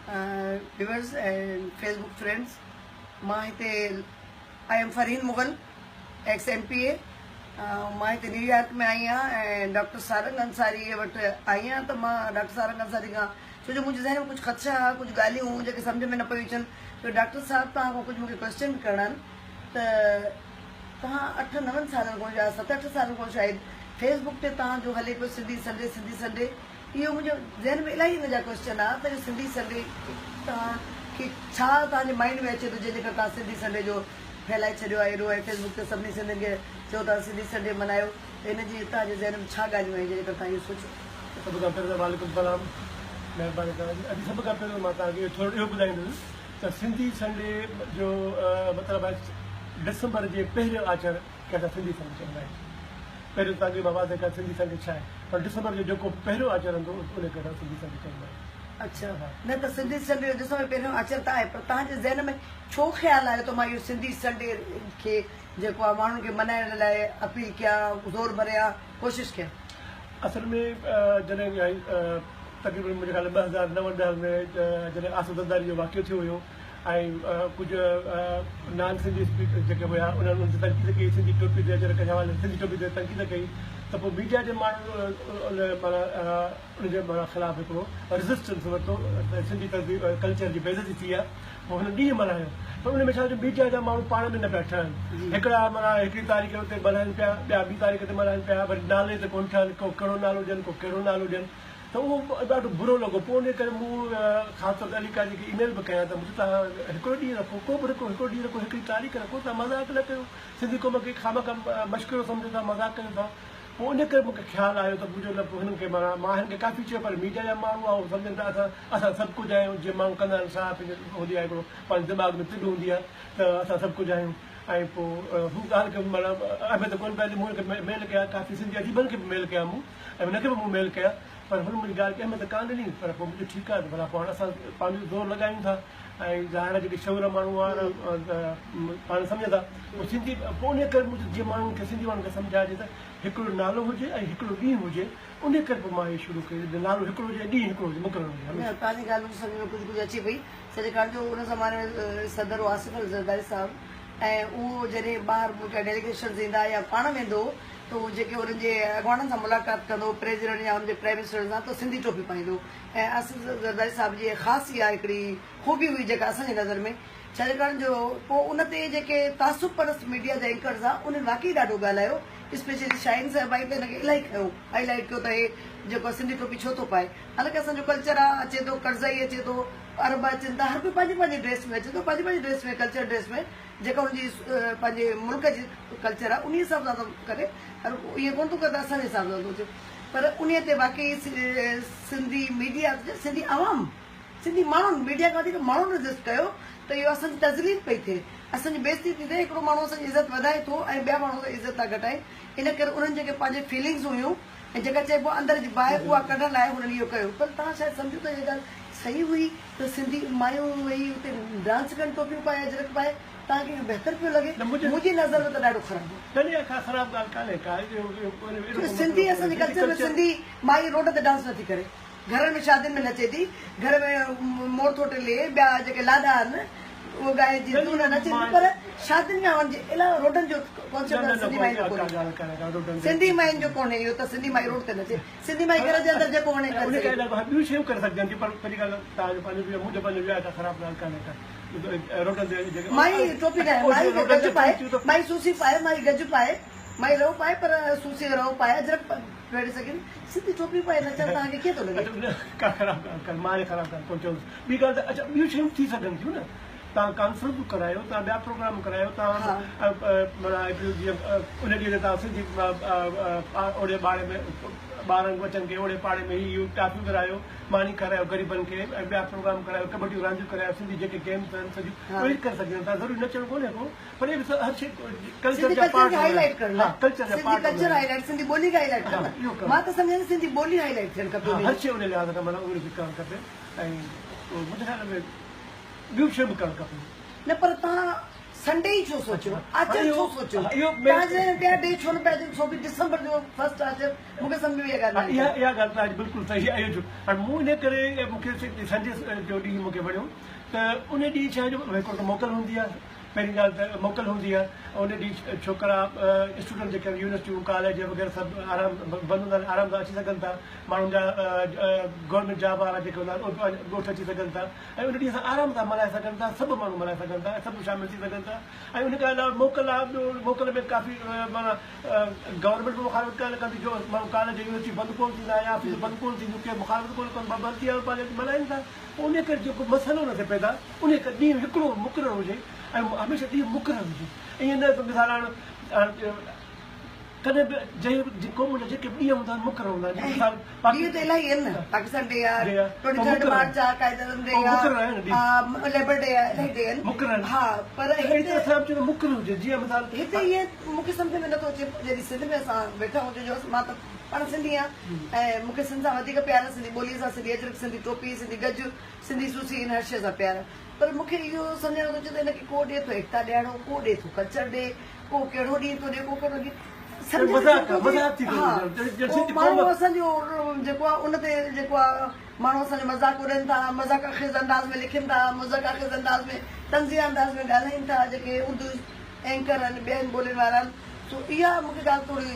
Viewers ۽ fee book friends مان هتي I am Farheen Mughal ex M P A مان هتي نيويارڪ ۾ آئي آهيان ۽ ڊاڪٽر سارنگ انصاري وٽ آئي آهيان ته مان ڊاڪٽر سارنگ انصاري کان ڇو جو منهنجي ذهن ۾ ڪجهه خدشا ها ڪجهه ڳالهيون هيون جيڪي سمجهه ۾ نه پيون اچن ته ڊاڪٽر صاحب توهان کان ڪجهه مونکي ڪوئسچن به ڪرڻا آهن ته توهان اٺ نون سالن کان يا ست اٺ سالن کان شايد فيس بڪ تي توهان جو هلي پيو سنڌي سنڊي سنڌي سنڊي اهو منهنجو ذهن ۾ الاهي ان جا ڪوئسچن آ ته اهو سنڌي سنڊي توهان کي ڇا توهان جي مائنڊ ۾ اچي ٿو جنهن جي ڪري توهان سنڌي سنڊي جو ڦهلائي ڇڏيو آهي ايڏو ۽ فيس بڪ تي سڀني سنڌين کي چئو ٿا سنڌي سنڊي ملهايو ته ان جي توهان جي ذهن ۾ ڇا ڳالهيون آهن جنهن جي ڪري توهان اهو سوچيو. سڀ کان پهريون ته وعليڪم السلام مهرباني توهان جي ادي سڀ کان پهريون مان توهان کي اهو ٿورو اهو ٻڌائيندس ته سنڌي سنڊي جو مطلب آهي ڊسمبر جي پهرين آچر کي اسان سنڌي سنڊي چوندا آهيون. پهريون توهان کي مان واضح ڪيان سنڌي سنڊي ڇا آهي پر ڊسمبر جو جيڪو پهريون آچر هوندو ان کي اسان سنڌي سنڊي چوندا آهيون. اڇا نه ته سنڌي سنڊي جو ڊسمبر پهريون آچر ته آهي پر توهان جي ذهن ۾ ڇو خيال آيو ته مان اهو سنڌي سنڊي کي جيڪو آهي ماڻهن کي ملهائڻ لاء اپيل ڪيان زور ڀريان ڪوشش ڪيان. اصل ۾ جڏهن تقريبن منهنجي خيال ۾ 2009 10 ۾ جڏهن آصف زرداري جو واقعو ٿيو هيو ۽ ڪجهه نان سنڌي اسپيڪر جيڪي هيا انهن ان تي تنقيد ڪئي سنڌي ٽوپي تي اجرڪ جي حوالي سان سنڌي ٽوپي تي تنقيد ڪئي ته پوء ميڊيا جي ماڻهن ان معنيٰ ان جي معنيٰ خلاف هڪڙو ريزسٽنس ورتو ته سنڌي تهذيب ڪلچر جي بيعزتي ٿي آهي پوء هنن ڏينهن ملهايو پر ان ۾ ڇا جو ميڊيا جا ماڻهو پاڻ ۾ نه پيا ٺهن هڪڙا معنيٰ هڪڙي تاريخ تي ملهائن پيا ٻيا ٻي تاريخ تي ملهائن پيا وري نالي تي ڪونه ٺهن ڪو ڪهڙو نالو ڏين ڪو ڪهڙو نالو ڏين ته اهو ڏاڍو برو لڳو پوء ان ڪري مون خاص طور تي علي قاضي کي اي ميل به ڪيا ته مون چيو توهان هڪڙو ڏينهن رکو ڪو به رکو هڪڙو ڏينهن رکو هڪڙي تاريخ رکو توهان مذاق نه ڪيو سنڌي قوم کي خامخواه مشڪرو سمجهو ٿا مذاق ڪيو ٿا پوء ان ڪري مون کي خيال آيو ته منهنجو نه پوء هنن کي معنيٰ مان هنن کي ڪافي چيو پر ميڊيا جا ماڻهو هئا اهو سمجهن ٿا اسان اسان سڀ ڪجهه آهيون جيئن ماڻهو ڪندا آهن صحافين جو هوندي آهي هڪڙو پنهنجي دماغ ۾ تڏ هوندي آهي ته اسان سڀ ڪجهه آهيون ۽ پوء هو ڳالهه کي معنيٰ اهميت ڪونه پيا ڏين مون هن کي ميل ڪيا ڪافي سنڌي اديبن کي به ميل ڪيا مون ۽ هن کي به مون ميل ڪيا پر هن منهنجي ڳالهه کي اهميت ڪانه ڏني پر پوء مون چيو ٺيڪ آهي ته ڀلا پوء هاڻ اسان پنهنجو زور لڳايون ٿا ۽ ظاهر آهي جيڪي شعور ماڻهو هئا پاڻ سمجهندا پوء سنڌي پوء انهيء ڪري مون چيو جيئن ماڻهن کي سنڌي ماڻهن کي سمجهائجي ته هڪڙو نالو هجي ۽ هڪڙو ڏينهن هجي انهيء ڪري پوء مان اهو شروع ڪيو ته نالو هڪڙو هجي ۽ ڏينهن هڪڙو هجي مقرر هجي هميشه. نه توهان جي ڳالهه مون کي سمجهه ۾ ڪجهه ڪجهه اچي پئي ڇاجي ڪاڻ جو ان زماني ۾ صدر هو آصف علي زرداري صاحب ۽ اهو جڏهن ٻاهر ملڪ جا ڊيليگيشنز ايندا يا پاڻ ويندو هو ته هو جيڪي انهن جي اڳواڻن سان ملاقات ڪندو هو پريزيڊنٽ يا ان جي پرائم منسٽر سان ته سنڌي ٽوپي پائيندو هو ۽ آصف زرداري صاحب جي خاص اها هڪڙي خوبي هئي جيڪا اسان جي نظر ۾ ڇاڪاڻ جو پوء ان تي جيڪي تعصب پرست ميڊيا جا اينڪرز ها انهن واقعي ڏاڍو ڳالهايو اسپيشلي شاهين صاحب آئي ته هن کي الاهي کنيو هائي لائيٽ ڪيو ته هي جيڪو آهي سنڌي ٽوپي ڇو ٿو پائي حالانڪه اسان جو ڪلچر آ اچي ٿو ڪرزائي اچي ٿو عرب اچن ٿا هر ڪوئي پنهنجي پنهنجي ڊريس ۾ اچي ٿو پنهنجي پنهنجي ڊريس ۾ ڪلچر ڊريس ۾ جيڪا ان جي پنهنجي ملڪ جي ڪلچر آ انهي حساب سان ٿو ڪري هر ڪو ائين ڪونه ٿو ڪري ته اسان جي حساب سان ٿو اچي پر انهي تي واقعي سنڌي ميڊيا سنڌي عوام سنڌي ماڻهن ميڊيا کان وڌيڪ ماڻهن ريزسٽ ڪيو ته اهو اسان جي تذليل پئي ٿئي اسان جي بيعزتي ٿي ٿئي هڪڙو ماڻهو اسان جي عزت وڌائي ٿو ۽ ٻيا ماڻهو اسان جي عزت ٿا گهٽائين ان ڪري انهن جيڪي پنهنجي فيلنگز هيون ۽ جيڪا چئبو آهي اندر جي باهه اها ڪڍڻ لاء هنن اهو ڪيو پر توهان شايد سمجهو ته اها ڳالهه صحيح هئي ته سنڌي مايون ويهي اتي ڊانس ڪن ٽوپيون پائي اجرڪ پائي توهان کي اهو بهتر پيو لڳي منهنجي نظر ۾ ته ڏاڍو خراب هو. نه نه اها ڪا خراب ڳالهه ڪانهي ڪا اهڙو سنڌي اسان جي ڪلچر ۾ سنڌي مائي روڊ تي ڊانس نٿي ڪري. گهرن ۾ شادين ۾ نچي ٿي، گهر ۾ مور ٿو ٽلي، ٻيا جيڪي لاڏا آهن اهي ڳائي جي تون نه نچين ٿي پر شادين ۾ هن جي علاوه روڊن جو ڪانسيپٽ سنڌي مائين جو ڪونهي. سنڌي مائين جو ڪونهي اهو ته سنڌي مائي روڊ تي نچي، سنڌي مائي گهر جي اندر جيڪو وڻي ڪري سگهي ٿي. ٻيون شيون ڪري سگهجن ٿيون پر پنهنجي ڳالهه توهان جو پنهنجو به منهنجو پنهنجو به آهي ڪا خراب ڳالهه ڪانهي ڪا روڊن تي جيڪي مائي ٽوپي نه مائي گج پائي مائي سوسي پائي مائي گج پائي مائي رئو پائي پر سوسي رئو پائي اجرڪ پهري سگهين. سنڌي ٽوپي پائي نچڻ توهان کي ڪيئن ٿو لڳي؟ ڪا خراب ڳالهه ڪانهي، مان خراب ڳالهه ڪونه چوندس. ٻي ڳالهه ته اڇا ٻيون شيون به ٿي سگهن ٿيون نه. توهان ڪانفرنسون ڪرايو، توهان ٻيا پروگرام ڪرايو، توهان معنيٰ هڪڙيون جيئن ان ڏينهن تي توهان سنڌي اوڙي پاڙي ۾ ٻارن ٻچن کي اوڙي پاڙي ۾ هي اهو ٽافيون ورهايو، ماني کارايو غريبن کي ۽ ٻيا پروگرام ڪرايو، ڪٻڊيون رانديون ڪرايو، سنڌي جيڪي گيمز آهن سڄيون اهي ڪري سگهجن ٿا، ضروري نچڻ ڪونهي ڪو. پر اهي به هر شيء ڪلچر جا پارٽ هاء لائيٽ ڪرڻ ها ڪلچر جا part Sindhi culture high light Sindhi ٻولي کي هاء لائيٽ ڪرڻ مان ته سمجهان ٿي سنڌي ٻولي هاء لائيٽ ٿيڻ کپي هر شيء ان لحاظ کان معنيٰ اهو به ڪرڻ کپي ۽ منهنجي خيال ۾ ٻيون شيون به ڪرڻ کپن. نه پر توهان سنڊي ئي ڇو سوچيو؟ آچر ڇو سوچيو؟ توهان جي ذهن ۾ ٻيا ڊي ڇو نه پيا اچن؟ سو به ڊسمبر جو فرسٽ آچر مون کي سمجهه ۾ اها ڳالهه ناهي اها اها ڳالهه توهان جي بلڪل صحيح آهي اهو هاڻي مون ان ڪري مون کي سنڊي جو ڏينهن مون کي وڻيو ته ان ڏينهن ڇا آهي جو هڪڙو ته موڪل هوندي آهي پهرين ڳالهه ته موڪل هوندي آهي ۽ ان ڏينهن ڇوڪرا اسٽوڊنٽ جيڪي آهن يونيورسٽيون ڪاليج وغيره سڀ آرام بند هوندا آهن آرام سان اچي سگهن ٿا ماڻهن جا گورنمينٽ جاب وارا جيڪي هوندا آهن اهي به پنهنجي ڳوٺ اچي سگهن ٿا ۽ ان ڏينهن اسان آرام سان ملهائي سگهن ٿا سڀ ماڻهو ملهائي سگهن ٿا ۽ سڀ شامل ٿي سگهن ٿا ۽ ان کان علاوه موڪل آهي ٻيو موڪل ۾ ڪافي معنيٰ گورنمينٽ به مخالفت ڪانه ڪندي جو ماڻهو ڪاليج يونيورسٽي بند ڪونه ٿيندا يا آفيس بند ڪونه ٿينديون ڪير مخالفت ڪونه ڪندو بند ٿي ويا پنهنجو ملهائين ٿا پوء ان ڪري جيڪو مسئلو نه ٿئي پيدا ان ڪري ڏينهن هڪڙو مقرر هجي ۽ هميشه ڏينهن مقرر هجي ائين نه ته مثال هاڻ ڪڏهن به جنهن قوم جا جيڪي به ڏينهن هوندا آهن مقرر هوندا آهن جيئن مثال ڏينهن ته الاهي آهن نه پاڪستان ڊي آهي ٽوئنٽي ٿرڊ مارچ آهي قائد اعظم ڊي آهي ليبر ڊي آهي الاهي ڊي آهن مقرر آهن ها پر اهڙي طرح سان به مقرر هجي جيئن مثال هتي ائين مون کي سمجهه ۾ نٿو اچي جڏهن سنڌ ۾ اسان ويٺا هجون جو مان ته پاڻ سنڌي آهيان ۽ مون کي سنڌ سان وڌيڪ پيار آهي سنڌي ٻولي سان سنڌي اجرڪ سنڌي ٽوپي سنڌي گج سنڌي سوسي ان هر شيء سان پيار آهي پر مون کي اهو سمجهه ۾ نٿو اچي ته هن کي ڪو ڏئي ٿو ايڪتا ڏهاڙو ڪو ڏئي ٿو ڪلچر ڊي ڪو ڪهڙو ڏينهن ٿو ڏئي ڪو ڪهڙو ڏينهن سمجهه ۾ ڇو ٿو اچي ها پوء ماڻهو اسان جو جيڪو آهي ان تي جيڪو آهي ماڻهو اسان جو مذاق اڏائين ٿا مذاق آخيز انداز ۾ لکن ٿا مذاق آخيز انداز ۾ طنزيه انداز ۾ ڳالهائين ٿا جيڪي اردو اينڪر آهن ٻين ٻولين وارا آهن سو اها مون کي ڳالهه ٿوري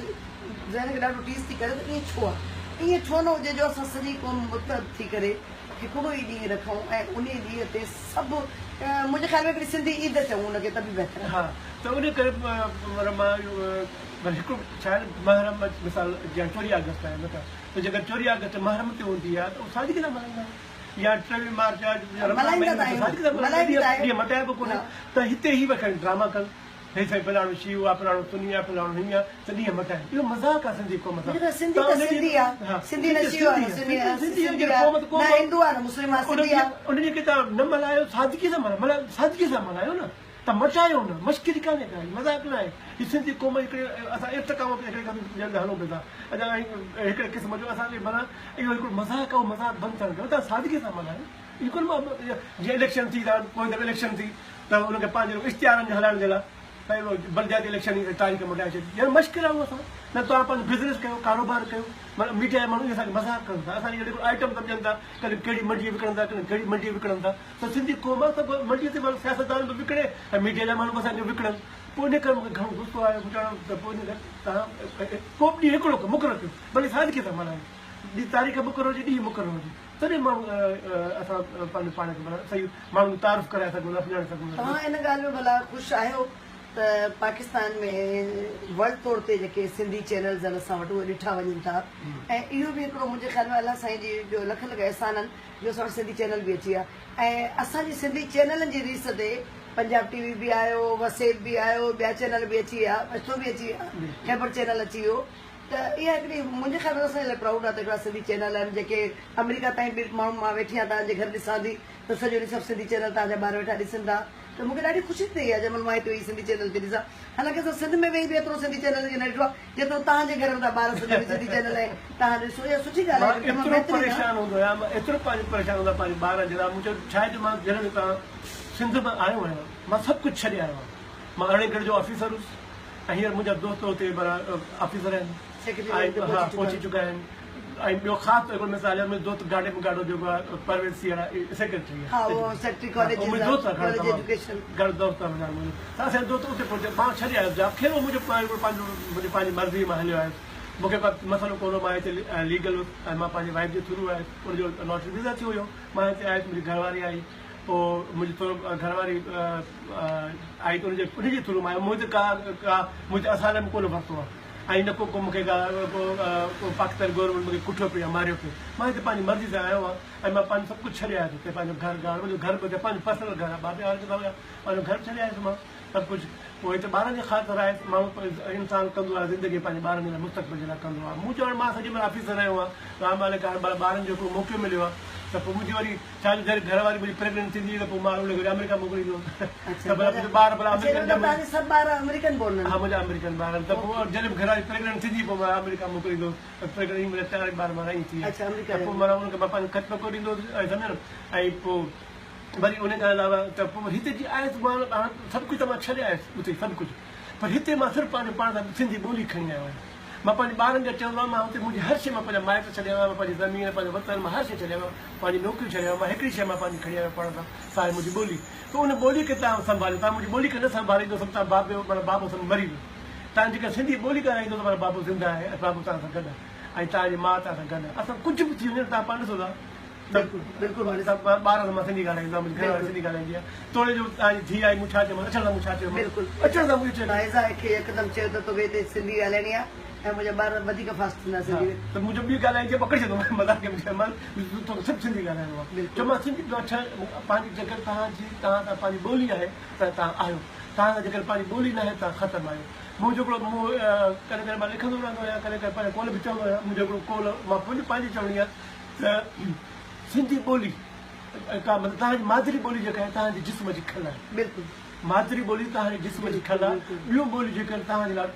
ذهن کي ڏاڍو ٽيز ٿي ڪري ته ائين ڇو آهي ائين ڇو نه هجي جو اسان سڄي قوم متحد ٿي ڪري هڪڙو ئي ڏينهن رکون ۽ انهي ڏينهن تي سڀ منهنجي خيال ۾ هڪڙي سنڌي عيد چئون ان کي ته به بهتر آهي. ها ته انهي ڪري معنيٰ مان اهو هڪڙو ڇا آهي نه محرم مثال جيئن چوڏهين آگسٽ آهي متان ته جيڪر چوڏهين آگسٽ محرم تي هوندي آهي ته اهو سادگي سان ملهائيندا آهيون يا ٽيويهه مارچ آهي يا رمضان مهينو آهي سادگي سان ملهائيندا آهيون ڏينهن مٽائبو ڪونهي ته هتي هي ويٺا ڊراما ڪن هي سائين فلاڻو شيعو آ فلاڻو سني آ فلاڻو هيئن آ ته ڏينهن مٽائين اهو مذاق آ سنڌي قوم سان سنڌي ته سنڌي آ سنڌي نه شيعو آ نه سني آ سنڌي آ نه هندو آ نه مسلم آ سنڌي آ. ان ڏينهن کي توهان نه ملهايو سادگي سان ملهايو ملهايو سادگي سان ملهايو نه ته مٽايو نه مشڪري ڪانهي ڪا هي مذاق نه آهي هي سنڌي قوم هڪڙي اسان ارتقا مان هڪڙي قسم جي هلون پيا ٿا اڃا هڪڙي قسم جو اسان کي معنيٰ اهو هڪڙو مذاق آ اهو مذاق بند ٿيڻ کپي توهان سادگي سان ملهايو اهو ڪونه جيئن اليڪشن ٿي ته پوئين دفعي اليڪشن ٿي ته انهن کي پنهنجي اشتهارن جي هلائڻ جي لاء پنهنجو بلدياتي اليڪشن جي تاريخ مٽائي ڇڏي ڄڻ مشڪل آهي اسان نه توهان پنهنجو بزنس ڪيو ڪاروبار ڪيو معنيٰ ميڊيا جا ماڻهو اسان کي مذاق ڪن ٿا اسان کي اهڙي آئٽم سمجهن ٿا ڪڏهن ڪهڙي منڊي وڪڻن ٿا ڪڏهن ڪهڙي منڊي وڪڻن ٿا ته سنڌي قوم آهي سڀ منڊي تي سياستدان به وڪڻي ۽ ميڊيا جا ماڻهو به اسان کي وڪڻن پوء ان ڪري مون کي گهڻو غصو آيو مون چيو ته پوء ان ڪري توهان ڪو به ڏينهن هڪڙو مقرر ڪيو ڀلي سادگي سان ملهايو ڏينهن تاريخ مقرر هجي ڏينهن مقرر هجي تڏهن ماڻهو اسان پنهنجو پاڻ کي معنيٰ صحيح ماڻهن جو تعارف ڪرائي سگهون ٿا سڃاڻي سگهون ٿا. توهان ان ڳالهه ۾ ڀلا خوش آهيو ته پاڪستان ۾ ورلڊ طور تي جيڪي سنڌي چينلز آهن اسان وٽ اهي ڏٺا وڃن ٿا ۽ اهو به هڪڙو منهنجي خيال ۾ الله سائين جي جو لک لک احسان آهن جو اسان وٽ سنڌي چينل به اچي ويا ۽ اسان جي سنڌي چينلن جي ريس تي پنجاب ٽي وي به آيو وسيب به آيو ٻيا چينل به اچي ويا پشتو به اچي ويا خيبر چينل اچي ويو ته اها هڪڙي منهنجي خيال ۾ اسان جي لاء پرائوڊ آهي ته هڪڙا سنڌي چينل آهن جيڪي آمريڪا تائين به ماڻهو مان ويٺي آهيان توهان جي گهر ڏسان ٿي ته سڄو ڏينهن سڀ سنڌي چينل توهان جا ٻار ويٺا ڏسن ٿا ته مون کي ڏاڍي خوشي ٿي آهي جنهن مهل مان هتي ويهي سنڌي چينل ٿي ڏسان حالانڪه اسان سنڌ ۾ ويهي به ايترو سنڌي چينل کي نه ڏٺو آهي جيترو توهان جي گهر ۾ ٿا ٻار سڄو ڏينهن سنڌي چينل ۽ توهان ڏسو اها سٺي ڳالهه مان آهي تمام ايترو بهترين آهي. پريشان هوندو آهيان مان ايترو پنهنجو پريشان هوندو آهيان پنهنجي ٻارن جي لاء مون چيو ڇا آهي جو مان جڏهن به توهان سنڌ مان آيو آهيان مان سڀ ڪجهه ڇڏي آيو آهيان مان ارڙهين گريڊ جو آفيسر هوس ۽ هينئر منهنجا دوست اتي معنيٰ آفيسر آهن ۽ ها پهچي چڪا آهن ۽ ٻيو خاص طور هڪڙو مثال آهي منهنجو دوست گاڏي ۾ گاڏو جيڪو آهي پرويز سيهڙ سيڪريٽري آهي منهنجو دوست آهي گهڻو تمام گهڻو دوست آهي منهنجو ته اسان جا دوست اتي پهچي مان ڇڏي آيس جاب خير اهو منهنجو پنهنجو منهنجي پنهنجي مرضي مان هليو آيس مون کي ڪو مسئلو ڪونه هو مان هتي ليگل هوس ۽ مان پنهنجي وائيف جي ٿرو آيس ان جو لاٽري ويزا ٿيو هيو مان هتي آيس منهنجي گهر واري آئي پوء منهنجي ٿورو گهر واري آئي ته ان جي ٿرو مان آيو مون هتي ڪا ڪا مون هتي اسائلم ڪونه ورتو آهي ۽ نه ڪو ڪو مون کي ڪا ڪو ڪو پاڪستاني گورنمينٽ مون کي ڪٺيو پئي يا ماريو پئي مان هتي پنهنجي مرضي سان آيو آهيان ۽ مان پنهنجو سڀ ڪجهه ڇڏي آيس هتي پنهنجو گهر گهر منهنجو گهر به پنهنجو پرسنل گهر آهي بابي وارن جو پنهنجو گهر ڇڏي آيس مان سڀ ڪجهه پوء هتي ٻارن جي خاطر آيس ماڻهو انسان ڪندو آهي زندگي پنهنجي ٻارن جي لاء مستقبل جي لاء ڪندو آهي مون چيو هاڻي مان سڄي عمر آفيسر رهيو آهيان رام مالڪ هاڻي ٻارن جو هڪڙو موقعو مليو آهي ته پوء منهنجي وري ڇا جو جڏهن گهر واري منهنجي پريگننٽ ٿيندي ته پوء مان ان کي وري آمريڪا موڪليندو هوس ته ڀلا منهنجا ٻار ڀلا آمريڪن ڄمن. توهان جا سڀ ٻار آمريڪن بورن آهن؟ ها منهنجا آمريڪن ٻار آهن ته پوء جڏهن به گهر واري پريگننٽ ٿيندي پوء مان آمريڪا موڪليندو هوس ته پريگننٽ منهنجا چار ئي ٻار معنيٰ ائين ٿي ويا ته پوء معنيٰ ان کي مان پنهنجو خط پڪو ڏيندو هوس ۽ سمجهيو نه ۽ پوء وري ان کان علاوه ته پوء هتي جي آيس مان هاڻ سڀ ڪجهه ته مان ڇڏي آيس اتي سڀ ڪجهه پر هتي مان صرف پنهنجو پاڻ سان سنڌي ٻولي کڻي آيو آهيان. مان پنهنجي ٻارن کي چوندو آهيان مان هتي منهنجي هر شيء مان پنهنجا مائٽ ڇڏي آيو آهيان مان پنهنجي زمين پنهنجو وطن مان هر شيء ڇڏي آيو آهيان پنهنجي نوڪري ڇڏي آيو آهيان مان هڪڙي شيء مان پنهنجي کڻي آيو آهيان پاڻ سان سا آهي منهنجي ٻولي ته ان ٻولي کي توهان سنڀاليو توهان منهنجي ٻولي کي نه سنڀاليندو سمجهو توهان بابي معنيٰ بابو سمجهو مري ويو توهان جيڪا سنڌي ٻولي ڳالهائيندو ته معنيٰ بابو زنده آهي ۽ بابو توهان سان گڏ آهي ۽ توهان جي ماء توهان سان گڏ آهي اسان ڪجهه به ٿي وڃي توهان پاڻ ڏسو ٿا ته بلڪل ٻارن سان مان سنڌي ڳالهائيندو آهيان منهنجي گهر واري سنڌي ڳالهائيندي آهي توڙي جو توهان جي ڌيء آئي مون ڇا چيومانس اچڻ سان مون ڇا چيومانس بلڪل اچڻ سان مون اهو چيو فائزه کي يڪدم چيو ته توکي هتي سنڌي ڳالهائڻي آهي ۽ منهنجا ٻار وڌيڪ فاسٽ ٿيندا سنڌي ۾. ته مون چيو ٻي ڳالهائي جي پڪڙي ڇڏيندو مذاق ۾ چيومانس توکي صرف سنڌي ڳالهائڻو آهي چيومانس سنڌي پنهنجي جيڪر توهان جي توهان سان پنهنجي ٻولي آهي ته توهان آهيو توهان سان جيڪر پنهنجي ٻولي ناهي توهان ختم آهيو منهنجو هڪڙو مون ڪڏهن ڪڏهن مان لکندو رهندو آهيان ڪڏهن ڪڏهن پنهنجو قول به چوندو آهيان منهنجو هڪڙو قول مان پنهنجي چوڻي آهي ته سنڌي ٻولي ڪا مطلب توهان جي مادري ٻولي جيڪا آهي توهان جي جسم جي کل آهي. بلڪل. مادري ٻولي توهان جي جسم جي کل آهي ٻيون ٻوليون جيڪي آهن توهان جي لاء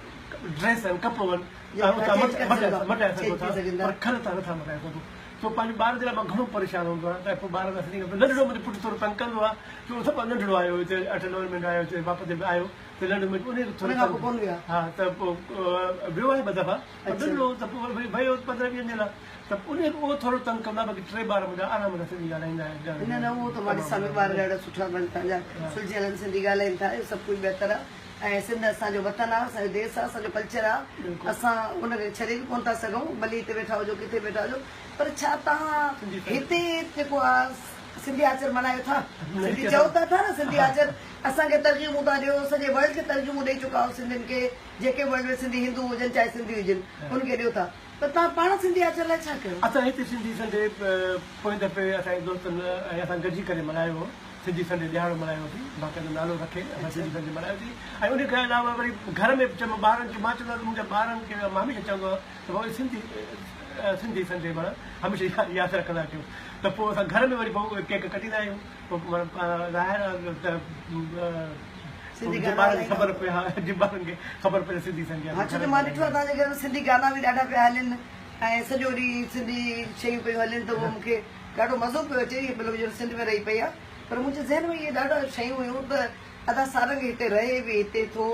ڊريس آهن ڪپڙو آهن توهان اتان مٽائي سگهو ٿا پر کل توهان نٿا مٽائي سگهو سو پنهنجي ٻار جي لاء مان گهڻو پريشان هوندو آهيان ته پوء ٻار سان سنڌي ننڍڙو منهنجو پٽ ٿورو تنگ ڪندو آهي ڇو سڀ ننڍڙو آيو هتي اٺ نو مهينا آيو هتي واپس جڏهن آيو ته ننڍڙو انهي کي ٿورو تنگ ها ته پوء ويو آهي ٻه دفعا پر ننڍڙو هو ته پوء ويو پندرهن ويهن ڏينهن لاء ته انهي کي اهو ٿورو تنگ ڪندو آهي باقي ٽي ٻار منهنجا آرام سان سنڌي ڳالهائيندا آهن. نه نه اهو ته مان ڏسان پئي ٻار ڏاڍا سٺا بڻ توهان جا سلجهيل آهن سنڌي ڳالهائين ٿا اهو سڀ ڪجهه بهتر آهي ۽ سنڌ اسان جو وطن آهي اسان جو ديس آهي اسان جو ڪلچر آهي اسان ان کي ڇڏي به ڪونه ٿا سگهون ڀلي هتي ويٺا هجو ڪٿي ويٺا هجو پر ڇا توهان هتي جيڪو آهي سنڌي آچر ملهايو ٿا سنڌي چئو ته ٿا نه سنڌي آچر اسان کي ترغيبون ٿا ڏيو سڄي ورلڊ کي ترغيبون ڏئي چڪا آهيو سنڌين کي جيڪي ورلڊ ۾ سنڌي هندو هجن چاهي سنڌي هجن ان کي ڏيو ٿا پر توهان پاڻ سنڌي آچر لاء ڇا ڪيو؟ اسان هتي سنڌي سنڊي پوئين دفعي اسان جي دوستن ۽ اسان گڏجي ڪري ملهايو هو سنڌي سنڊي ڏهاڙو ملهايوسين باقاعده نالو رکي اسان سنڌي سنڊي ملهايوسين ۽ ان کان علاوه وري گهر ۾ به چيم ٻارن کي مان چوندو آهيان ته منهنجا ٻارن کي مان هميشه چوندو آهيان ته بابا سنڌي سنڌي سنڊي معنيٰ هميشه ياد رکندا ڪيو ته پوء اسان گهر ۾ وري پوء ڪيڪ ڪٽيندا آهيون پوء معنيٰ ظاهر آهي ته سنڌي گانا ٻارن کي هلائيندا خبر پئي ها جي ٻارن کي خبر پئي ته سنڌي سنڌي ها ڇو جو مان ڏٺو آهي توهان جي گهر ۾ سنڌي گانا به ڏاڍا پيا هلن ۽ سڄو ڏينهن سنڌي شيون پيون هلن ته اهو مون کي ڏاڍو مزو پيو اچي هيء مطلب ڄڻ سنڌ ۾ رهي پئي آهي پر منهنجي ذهن ۾ اهي ڏاڍا شيون هيون ته ادا سارنگ هتي رهي به هتي ٿو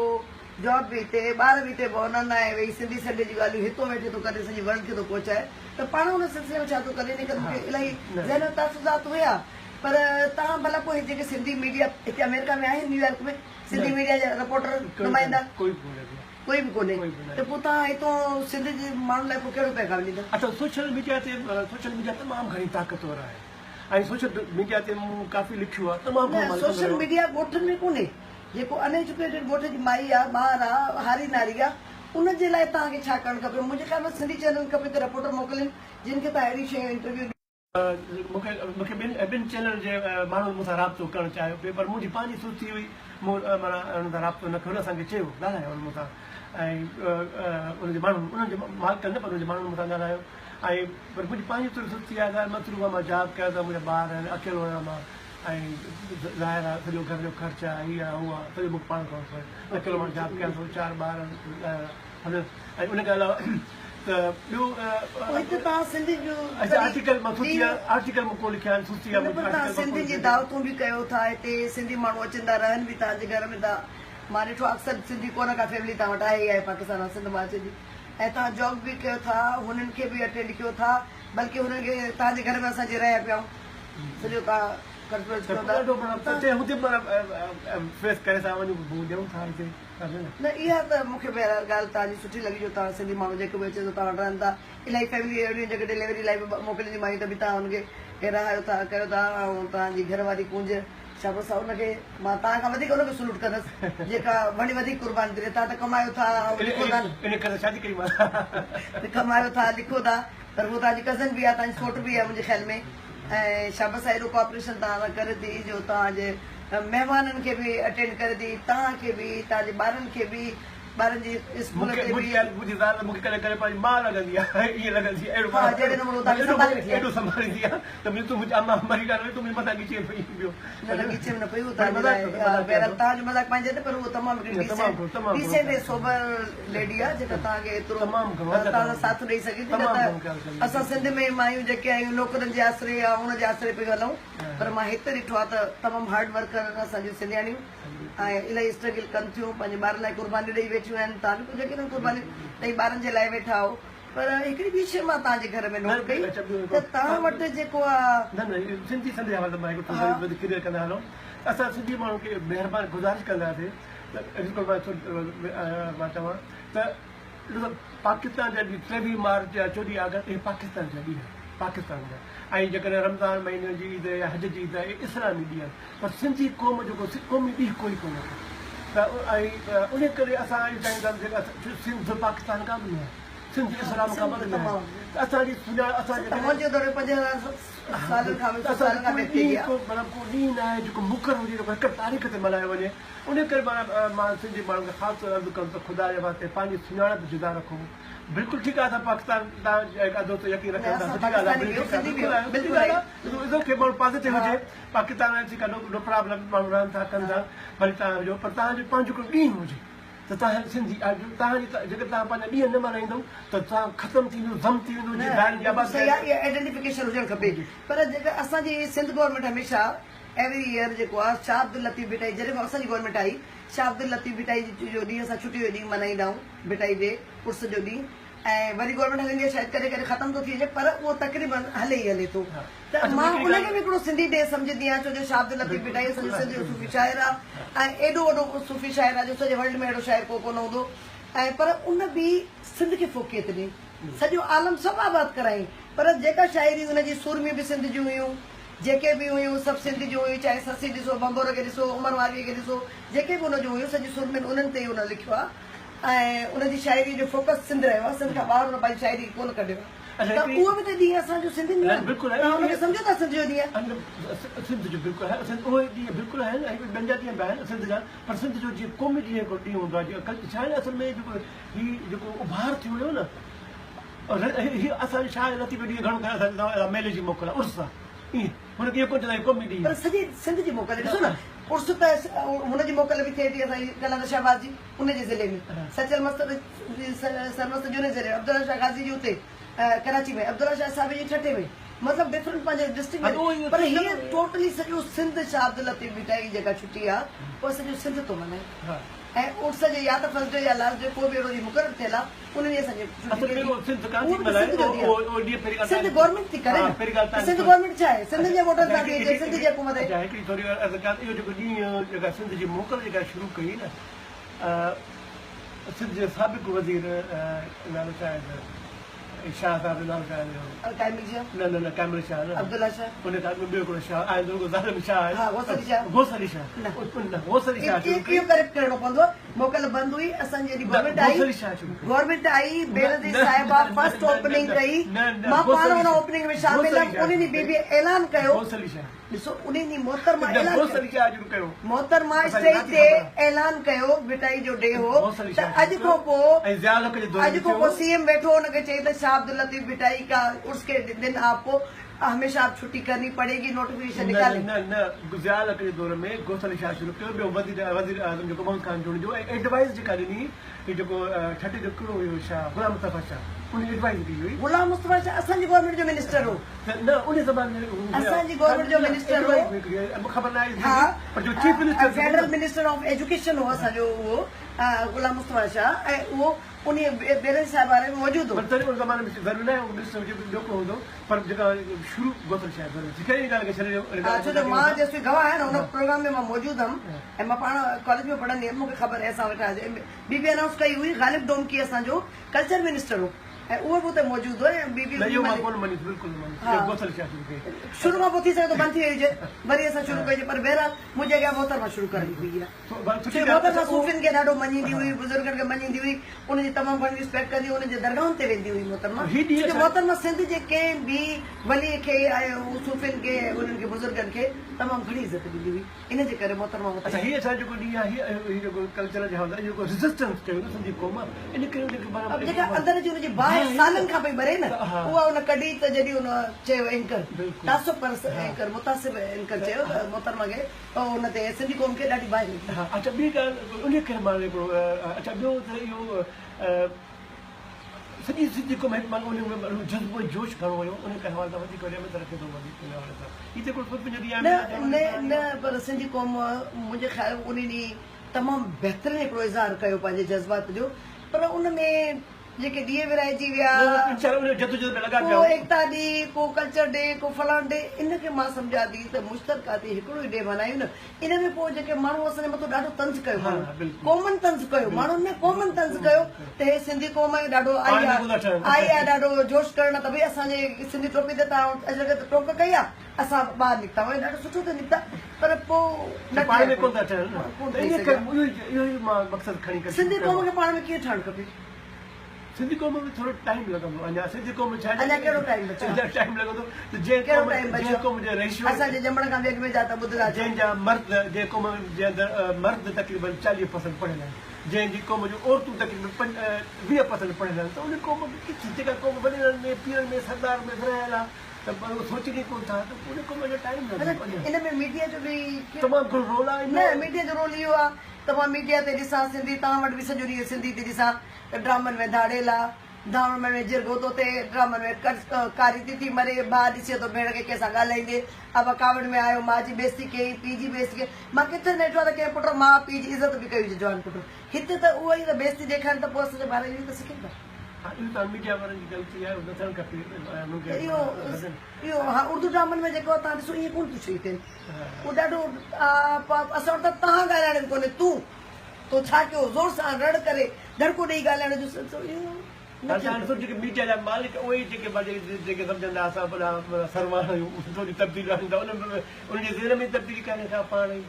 جاب به هتي ٻار به هتي بورن آهن ۽ ويهي سنڌي سنڊي جون ڳالهيون هتو ويٺي ٿو ڪري سڄي ورلڊ کي ٿو پهچائي ته پاڻ ان سلسلي ۾ ڇا ٿو ڪري ان ڪري مون کي الاهي ذهن ۾ تحفظات هيا پر توهان ڀلا پوء جيڪي سنڌي ميڊيا هتي آمريڪا ۾ آهن نيويارڪ ۾ سنڌي ميڊيا جا رپورٽر نمائندا ڪوئي به ڪونهي ڪوئي به ڪونهي ته پوء توهان هتو سنڌ جي ماڻهن لاء پوء ڪهڙو پيغام ڏيندا؟ اڇا سوشل ميڊيا تي سوشل ميڊيا تمام گهڻي طاقتور آهي ۽ سوشل ميڊيا تي مون ڪافي لکيو آهي تمام گهڻو نه مان لکندو سوشل رهيو ميڊيا ڳوٺن ۾ ڪونهي جيڪو ان ايجوڪيٽيڊ ڳوٺ جي مائي آ ٻار آ هاري ناري آ ان جي لاء توهان کي ڇا ڪرڻ کپي منهنجي خيال ۾ سنڌي چينل کپي ته رپورٽر موڪلين جن کي توهان اهڙيون شيون انٽرويو مون کي مون کي ٻن ٻن چينل جي ماڻهن مون سان رابطو ڪرڻ چاهيو پئي پر منهنجي پنهنجي سستي هئي مون معنيٰ انهن سان رابطو نه ڪيو انهن اسان کي چيو ڳالهايو انهن مون سان ۽ انهن جي ماڻهن انهن جي مالڪن نه پر انهن جي ماڻهن مون سان ڳالهايو ۽ پر منهنجي پنهنجي ٿوري سستي آهي ظاهر مصروف آهيان مان جاب ڪيان ٿو منهنجا ٻار آهن اڪيلو آهيان مان ۽ ظاهر آهي سڄو گهر جو خرچ آهي هي آهي هو آهي سڄو مون کي پاڻ ڪرڻو پوي اڪيلو مان جاب ڪيان ٿو چار ٻار آهن ظاهر آهي ۽ ان کان علاوه ته ٻيو پوء هتي توهان سنڌين جو اچا آرٽيڪل مان سستي آ آرٽيڪل مون ڪو لکيا آهن سستي آ نه پر توهان سنڌين جي دعوتون به ڪيو ٿا هتي سنڌي ماڻهو اچن ٿا رهن به توهان جي گهر ۾ ٿا مان ڏٺو آ اڪثر سنڌي ڪو نه ڪا فيملي توهان وٽ آهي ئي آهي پاڪستان مان سنڌ مان اچي ٿي ۽ توهان جاب به ڪيو ٿا هنن کي به اٽينڊ ڪيو ٿا بلڪه هنن کي توهان جي گهر ۾ اسان جي رهيا پيا آهيون سڄو توهان خرچ ورچ ڪيو ٿا ڏاڍو معنيٰ هتي معنيٰ فيس ڪري ٿا وڃون ڏيون ٿا هتي نه اها ته مون کي بهرحال ڳالهه توهان جي سٺي لڳي جو توهان سنڌي ماڻهو جيڪو به اچي ٿو توهان وٽ رهن ٿا الاهي فيملي اهڙيون آهن جيڪي ڊليوري لاء به موڪلين ٿيون مايون ته به توهان ان کي رهايو ٿا ڪيو ٿا ۽ توهان جي گهر واري ڪونج شابس آهي ان کي مان توهان کان وڌيڪ ان کي سلوٽ ڪندس جيڪا وڻي وڌيڪ قرباني ٿي ڏي توهان ته ڪمايو ٿا ۽ لکو ٿا نه ان ڪري شادي ڪئي مان ته ڪمايو ٿا لکو ٿا پر هو توهان جي ڪزن به آهي توهان جي سوٽ به آهي منهنجي خيال ۾ ۽ شابس آهي ايڏو ڪوآپريشن توهان سان ڪري ٿي جو توهان جي مهمانن کي به اٽينڊ ڪري ٿي، توهان کي به، توهان جي ٻارن کي به، ٻارن جي اسڪول تي به. منهنجي زال ته مون کي ڪڏهن ڪڏهن پنهنجي ماء لڳندي آهي، ائين لڳندي آهي، اهڙو ها جهڙي نموني هو توهان کي سنڀالي ويٺي آهي. ايڏو سنڀاليندي آهي ته منهنجي تون منهنجي اما مري ڪانه وئي، تون منهنجي مٿان ڳچيء ۾ پئي ٻيو. نه نه ڳچيء ۾ نه پئي، هو توهان جي لاء بهرحال توهان جو مذاق پنهنجي تي پر هوء تمام هڪڙي ڊيسينٽ ۽ سوبر ليڊي آهي جيڪا توهان کي ايترو توهان سان ساٿ ڏئي سگهي ٿي، نه ته اسان سنڌ ۾ مايون جيڪي آهيون نوڪرن جي آسري يا ان جي آسري پيون هلون. پر مان هت ڏٺو آهي ته تمام هارڊ ورڪر آهن اسان جون سنڌياڻيون ۽ الاهي اسٽرگل ڪن ٿيون پنهنجي ٻارن لاء قربانيون ڏئي ويٺيون آهن توهان به ڪجهه يقينن قربانيون ڏئي ٻارن جي لاء ويٺا آهو پر هڪڙي ٻي شيء مان توهان جي گهر ۾ نوٽ ڪئي ته توهان وٽ جيڪو آهي نه نه سنڌي سنڌ جي حوالي سان مان هڪ ٿورو وڌيڪ ڪليئر ڪندا هلون ته اسان سنڌي ماڻهن کي مهرباني گذارش ڪنداسين ته بلڪل مان چوان ته ڏسو پاڪستان جا ڏينهن 23 مارچ يا 14 آگسٽ اهي پاڪستان جا ڏينهن آهن پاڪستان جا ۽ جيڪڏهن رمضان مهيني جي عيد يا حج جي عيد آهي اهي اسلامي ڏينهن آهن پر سنڌي قوم جو ڪو قومي ڏينهن ڪوئي ڪونهي ڪو ته ۽ ان ڪري اسان اهو چاهيون ٿا ته جيڪا سنڌ پاڪستان کان به نه آهي سنڌ اسلام کان به نه آهي ته اسان جي سڃاڻ اسان جي منهنجو دور 5000 سالن کان ته اسان جو ڪوئي ڏينهن ڪو مطلب ڪو ڏينهن نه آهي جيڪو مقرر هجي جيڪو هڪ تاريخ تي ملهايو وڃي ان ڪري معنيٰ مان سنڌي ماڻهن کي خاص طور عرض ڪندس ته خدا جي واسطي پنهنجي سڃاڻپ جدا رکو. بلڪل ٺيڪ آهي اسان پاڪستان تان هڪ دوست يقين رکن ٿا سٺي ڳالهه آهي بلڪل ٺيڪ آهي بلڪل سٺي ڳالهه آهي از اوڪي ماڻهو پازيٽو هجي پاڪستان ۾ ٺيڪ آهي نو پرابلم ماڻهو رهن ٿا ڪن ٿا ڀلي توهان هجو پر توهان جو پنهنجو هڪڙو ڏينهن هجي ته توهان سنڌي آهيو توهان جي جيڪڏهن توهان پنهنجا ڏينهن نه ملهائيندو ته توهان ختم ٿي ويندو ضم ٿي ويندو جيئن ڌارين جي آباد صحيح آهي اها آئيڊنٽيفڪيشن هجڻ کپي پر جيڪا اسان جي سنڌ گورنمينٽ هميشه ايوري ايئر جيڪو آ شاھ عبداللطيف ڀٽائي جڏهن کان اسان جي گورنمينٽ آئي شاھ عبداللطيف ڀٽائي جو ڏينهن اسان ڇٽي جو ڏينهن ملهائيندا آهيون ڀٽائي ڊي عرس جو ڏينهن ۽ وري گورنمينٽ هلندي آهي شايد ڪڏهن ڪڏهن ختم ٿو ٿي وڃي پر اهو تقريبن هلي ئي هلي ٿو ته مان ان کي به هڪڙو سنڌي ڊي سمجهندي آهيان ڇو جو شاھ عبداللطيف ڀٽائي اسان جو سنڌ جو صوفي شاعر آ ۽ ايڏو وڏو صوفي شاعر آ جو سڄي ورلڊ ۾ اهڙو شاعر ڪو ڪونه هوندو ۽ پر ان به سنڌ کي فوقيت ڏني سڄو عالم سڀ آباد ڪرايائين پر جيڪا شاعري ان جي سورميون به سنڌ جون هيون جيڪي به هيون سڀ سنڌ جون هيون چاهي سسي ڏسو، ڀنڀور کي ڏسو، عمر مارويء کي ڏسو، جيڪي به ان جون هيون سڄيون سورمين انهن تي ئي ان لکيو آهي ۽ ان جي شاعريء جو فوڪس سنڌ رهيو آهي، سنڌ کان ٻاهر ان پنهنجي شاعري کي ڪونه ڪڍيو آهي ته اهو به ته ڏينهن اسان جو سنڌين جو آهي نه، توهان ان کي سمجهو ٿا سنڌ جو ڏينهن آهي؟ سنڌ جو بلڪل آهي، اهي ڏينهن بلڪل آهن ۽ ٻين جا ڏينهن به آهن سنڌ جا پر سنڌ جو جيئن قومي ڏينهن هڪڙو ڏينهن هوندو آهي جيئن ڇا آهي نه اصل ۾ جيڪو هي جيڪو اڀار ٿيو هيو نه هي اسان جو شاهه لطيف جو ڏينهن گهڻو ڪري اسان جو ميلي جي موڪل آهي عرس آهي ائين هن کي اهو ڪونه چوندا آهيون قومي ڏينهن پر سڄي سنڌ جي موڪل ڏسو نه عرس ته هن جي موڪل به ٿئي ٿي اسان جي قلندر شهباز جي ان جي ضلعي ۾ سچل مست سرمست جي ان ضلعي ۾ عبدالله شاهه غازي جي اتي ڪراچي ۾ عبدالله شاهه صاحب جي ٺٽي ۾ مطلب ڊفرنٽ پنهنجي ڊسٽرڪٽ ۾ پر هي ٽوٽلي سڄو سنڌ شاهه عبداللطيف ڀٽائي جي جيڪا ڇٽي آهي اها سڄو سنڌ ٿو ملهائي ۽ عرس جي يا ته فرسٽ ڊي يا لاسٽ ڊي ڪو به اهڙو ڏينهن مقرر ٿيل آهي ان ڏينهن اسان جي ڇٽي ٿئي ٿي. اهو به ته سنڌ جو ڏينهن آهي. سنڌ گورنمينٽ ٿي ڪري نه ته سنڌ گورنمينٽ ڇا آهي؟ سنڌين جي ووٽن سان ٿي اچي سنڌ جي حڪومت آهي. اڇا هڪڙي ٿوري عرض ڪيان ته اهو جيڪو ڏينهن جيڪا سنڌ جي موڪل جيڪا شروع ڪئي نه سنڌ جي سابق وزير نالو ڇا آهي شاهه صاحب جو نالو ڇا آهي قائم علي شاهه نه نه نه قائم علي شاهه نه عبدالله شاهه ان کان اڳ ۾ ٻيو هڪڙو شاهه آهي جيڪو ظالم شاهه آهي ها غوث علي شاهه غوث علي شاهه نه نه غوث علي شاهه شروع اهو ڪريڪٽ ڪرڻو پوندو موڪل بند هئي اسان جي جڏهن گورنمينٽ آئي غوث علي شاهه شروع ڪئي گورنمينٽ آئي بينظير صاحبه فرسٽ اوپننگ ڪئي مان پاڻ ان اوپننگ ۾ شامل هيم ان ڏينهن بي بي اعلان ڪيو غوث علي شاهه ڏسو ان ڏينهن محترمه اعلان ڪيو محترمه اسٽيج تي اعلان ڪيو ڀٽائي جو ڊي هو ته اڄ کان پوء اڄ کان پوء سي ايم ويٺو ان کي چئي ته شاهه عبداللطيف ڀٽائي ڪا عرس ڪي دن آپ ڪو هميشه آپ ڇٽي ڪرني پڙي گي نوٽيفڪيشن نه نڪالي. نه نه ضياء الحق جي دور ۾ غوث علي شاهه شروع ڪيو ٻيو وزير وزير اعظم جيڪو محمد خان جوڻيجو ۽ ايڊوائيز جيڪا ڏني هي جيڪو ٺٽي جو ڪهڙو هيو شاهه غلام مصطفيٰ شاهه ان ايڊوائيز ڪئي هئي. غلام مصطفيٰ شاهه اسان جي گورنمينٽ جو منسٽر هو. نه ان زماني ۾ هو اسان جي گورنمينٽ جو منسٽر هو. خبر نه آهي ها پر جو chief minister federal minister of education هو اسان جو اهو غلام مصطفيٰ شاهه ۽ اهو انهي بيرنج صاحب واري ۾ موجود هو. پر تڏهن ان زماني ۾ ضروري ناهي اهو منسٽر هجي ٻيو ڪو هوندو پر جيڪا شروع غوث علي شاهه ضرور ٿي ڪري ان ڳالهه کي ڇڏي ڏيو ها ڇو جو مان جيستائين گواهه آهيان نه ان پروگرام ۾ مان موجود هئم ۽ مان پاڻ ڪاليج ۾ پڙهندي هيم مون کي خبر آهي اسان ويٺا هئاسين بي بي انائونس ڪئي هئي غالب ڊومڪي اسان جو ڪلچر منسٽر هو ۽ اهو به اتي موجود هو ۽ بي بي نه اهو مان ڪونه مڃيس بلڪل نه مڃيس اهو غوث علي شاهه شروع ڪئي. شروع کان پوء ٿي سگهي ٿو بند ٿي وئي هجي وري اسان شروع ڪئي هجي پر بهرحال منهنجي اڳيان محترمه شروع ڪرائي هئي اها ڇو جو محترمه صوفين کي ڏاڍو مڃيندي هئي بزرگن کي مڃيندي هئي انهن جي تمام گهڻي ريسپيڪٽ ڪندي هئي انهن جي درگاهن تي ويندي هئي محترمه ڇو جو محترمه سنڌ جي ڪنهن به ولي کي ۽ صوفين کي ۽ انهن کي بزرگن کي تمام گهڻي عزت ڏيندي هئي. ان جي ڪري محترمه متحده. اڇا هي اسان جو جيڪو ڏينهن آهي هي جيڪو ڪلچر جي حوالي سان جيڪو ريزسٽنس ڪيو نه سنڌي قوم ان ڪري ان کي اب جيڪا اندر جي ان جي باهه سالن کان پئي ٻري نه اها ان ڪڍي ته جڏهن ان چيو اينڪر تعصب پرست اينڪر متعصب اينڪر چيو ته محترمه کي ان تي سنڌي قوم کي ڏاڍي باهه لڳي. ها اڇا ٻي ڳالهه ان ڪري مان هڪڙو اڇا ٻيو ته اهو. سڄي سنڌي قوم هڪ معنيٰ ان ۾ جذبو ۽ جوش گهڻو هيو ان ڪري حوالي سان وڌيڪ اهميت رکي ٿو وڌيڪ ان حوالي سان هي ته هڪڙو سوچ جو ڏينهن نه آهي نه نه پر سنڌي قوم منهنجي خيال ۾ ان ڏينهن تمام بهترين هڪڙو اظهار ڪيو پنهنجي جذبات جو پر ان ۾ جيڪي ڏينهن ورهائجي ويا ڪو ايڪتا ڏينهن ڪو ڪلچر ڊي ڪو فلاڻ ڊي ان کي مان سمجهان ٿي ته مشترڪه ٿي هڪڙو ئي ڊي ملهايون نه ان ۾ پوء جيڪي ماڻهو اسان جي مٿو ڏاڍو طنز ڪيو ماڻهن قومن طنز ڪيو ماڻهن نه قومن طنز ڪيو ته هي سنڌي قوم آهي ڏاڍو آئي آئي آهي ڏاڍو جوش ڪرڻ ته ڀئي اسان جي سنڌي ٽوپي تي تان اجرڪ تي ٽوڪ ڪئي آهي اسان ٻاهر نڪتا آهيون ڏاڍو سٺو ته نڪتا پر پوء نه پاڻ ۾ ڪونه ٿا ٺهن نه سنڌي قوم کي پاڻ ۾ ڪيئن ٺهڻ کپي؟ سنڌي قوم ۾ ٿورو ٽائيم لڳندو اڃا سنڌي قوم ڇا اڃا ڪهڙو ٽائيم بچيو اڃا ٽائيم لڳندو ته جنهن قوم جنهن قوم جي ريشو اسان جي ڄمڻ کان به اڳ ۾ جا ته ٻڌندا جنهن جا مرد جنهن قوم جي اندر مرد تقريبن 40% پڙهيل آهن جنهن جي قوم جون عورتون تقريبن 20% پڙهيل آهن ته ان قوم کي ڪٿي جيڪا قوم وڏيرن ۾ پيرن ۾ سردار ۾ ورهايل آهي ته اهو سوچين ئي ڪونه ٿا ته ان قوم جو ٽائيم لڳندو ان ۾ ميڊيا جو به تمام گهڻو رول آهي نه ميڊيا جو رول اهو آهي ته مان ميڊيا تي ڏسان سنڌي توهان وٽ به سڄو ڏينهن سنڌي ٿي ڏسان ته ڊرامن ۾ ڌاڙيل آ ڌاڻن ۾ جرڳو ٿو ٿئي ڊرامن ۾ ڪاري ٿي ٿي مري ڀاء ڏسي ٿو ڀيڻ کي ڪنهن سان ڳالهائيندي ابا ڪاوڙ ۾ آيو ماء جي بيعزتي ڪيائين پيء جي بيعزتي ڪيائين مان ڪٿي نه ڏٺو آ ته ڪنهن پٽ ماء پيء جي عزت به ڪئي هجي جوان پٽ هتي ته اها ئي ته بيعزتي ڏيکارين ته پوء اسان جا ٻار اهو ئي ته سکن ٿا. ها اهو ته ميڊيا وارن جي غلطي آهي اهو نه ٿيڻ کپي ته اهو اهو ها اردو ڊرامن ۾ جيڪو توهان ڏسو ائين ڪونه ٿيون شيون ٿين. هو ڏاڍو اسان وٽ ته تهان ڳالهائڻ به ڪونهي تون تو ڇا ڪيو زور سان رڙ ڪري دڙڪو ڏئي ڳالهائڻ جو سلسلو اهو نه ٿيو. ڏسو جيڪي ميڊيا جا مالڪ اهي ئي جيڪي جيڪي سمجهندا اسان وڏا سرواڻ آهيون ٿوري تبديلي آڻيندا انهن جي ذهن ۾ تبديلي ڪانهي ڪا پاڻ ئي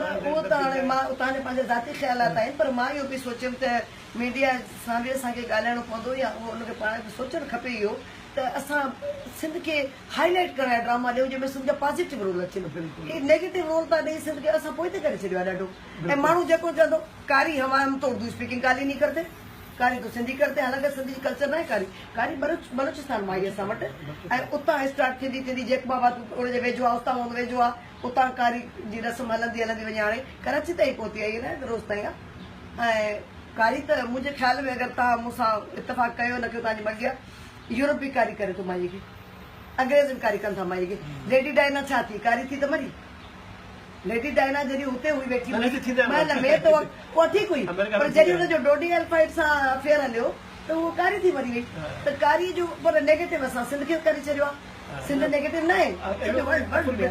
نه اهو ته هاڻي مان توهان جا پنهنجا ذاتي خيالات آهن پر مان اهو پئي سوچيم ته ميڊيا سان به اسان کي ڳالهائڻو پوندو يا اهو ان کي پاڻ کي سوچڻ کپي اهو ته اسان سنڌ کي هائي لائيٽ ڪرڻ لاء ڊراما ڏيون جنهن ۾ سنڌ جا پازيٽو رول اچن هي نيگيٽو رول ٿا ڏئي سنڌ کي اسان پوئتي ڪري ڇڏيو آهي ڏاڍو ۽ ماڻهو جيڪو چوندو ڪاري هوا هم تو اردو اسپيڪنگ ڪالي ني ڪرتي ڪاري تو سنڌي ڪرتي حالانڪه سنڌ جي ڪلچر ناهي ڪاري ڪاري بلوچستان مان آئي اسان وٽ ۽ اتان اسٽارٽ ٿيندي ٿيندي جيڪب آباد ان جي ويجهو آهي استان ان ويجهو آهي اتان ڪاري جي رسم هلندي هلندي وڃي هاڻي ڪراچي تائين پهتي آهي نه روز تائين آهي ۽ ڪاري ته منهنجي خيال ۾ اگر توهان مون سان اتفاق ڪيو نه ڪيو توهان جي مرضي آهي يورپ به ڪاري ڪري ٿو مائيء کي. انگريز به ڪاري ڪن ٿا مائيء کي. ليڊي ڊائنا ڇا ٿي؟ ڪاري ٿي ته مري. ليڊي ڊائنا جڏهن هتي هئي ويٺي هئي محل ۾ ته اها ٺيڪ هئي پر جڏهن هن جو ڊوڊي الفائيڊ سان افيئر هليو ته هوء ڪاري ٿي مري وئي ته ڪاري جو پر نيگيٽو اسان سنڌ کي ڪري ڇڏيو آهي. سنڌ نيگيٽو ناهي سڄو ورلڊ ورلڊ ۾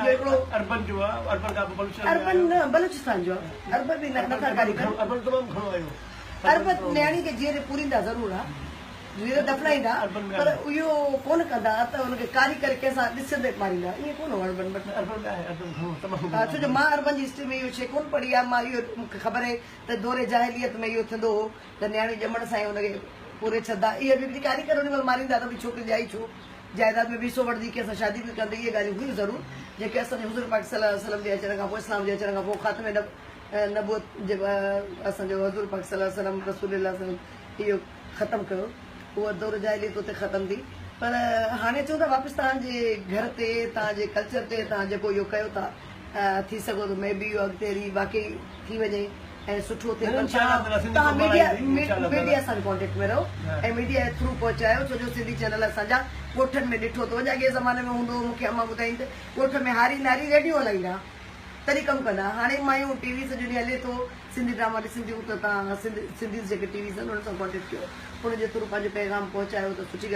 هڪڙو اربن جو آهي اربن کان پوء بلوچستان اربن نه بلوچستان جو آهي اربن به نٿا ڪاري ڪن اربن نياڻي کي جيئري پوريندا ضرور ها. جيئرو دفنائيندا پر اهو ڪونه ڪندا ته ان کي ڪاري ڪري ڪنهن سان ڏسندي ماريندا ائين ڪونه هو اربن وٽ. ها ڇو جو مان اربن جي هسٽري ۾ اهو شيء ڪونه پڙهي آهي مان اهو مون کي خبر آهي ته دور جاهليت ۾ اهو ٿيندو هو ته نياڻيون ڄمڻ سان ئي ان کي پوري ڇڏندا اهي به ڪاري ڪري ان مهل ماريندا ته ڀئي ڇوڪري ڄائي ڇو جائيداد ۾ به حصو وٺندي ڪنهن سان شادي به ڪندي اهي ڳالهيون هيون ضرور جيڪي اسان جي حضور پاڪ صلي الله عليه وسلم جي اچڻ کان پوء اسلام جي اچڻ کان پوء خاتم نبوت جي اسان جو حضور پاڪ صلي الله عليه وسلم رسول الله صلي الله عليه وسلم اهو ختم ڪيو اها دور جاهليت اتي ختم ٿي پر هاڻي اچون ٿا واپس توهان جي گهر تي توهان جي ڪلچر تي توهان جيڪو اهو ڪيو ٿا ٿي سگهو ٿو مي بي اهو اڳتي هلي واقعي ٿي وڃي ۽ سٺو ٿئي پر توهان ميڊيا ميڊيا سان ڪانٽيڪٽ ۾ رهو ۽ ميڊيا جي ٿرو پهچايو ڇو جو سنڌي چينل اسان جا ڳوٺن ۾ ڏٺو ٿو وڃي اڳي زماني ۾ هوندو هو مون کي امان ٻڌائين ته ڳوٺ ۾ هاري ناري ريڊيو هلائيندا تڏهن ڪم ڪندا هاڻي مايون ٽي وي سڄو ڏينهن هلي ٿو سنڌي ڊراما ڏسنديون ته توهان سنڌ سنڌيز جيڪي ٽي ويز آهن انهن سان ڪانٽيڪٽ ڪيو انهن جي ٿرو پنهنجو پيغام پهچايو ته سٺي ڳالهه.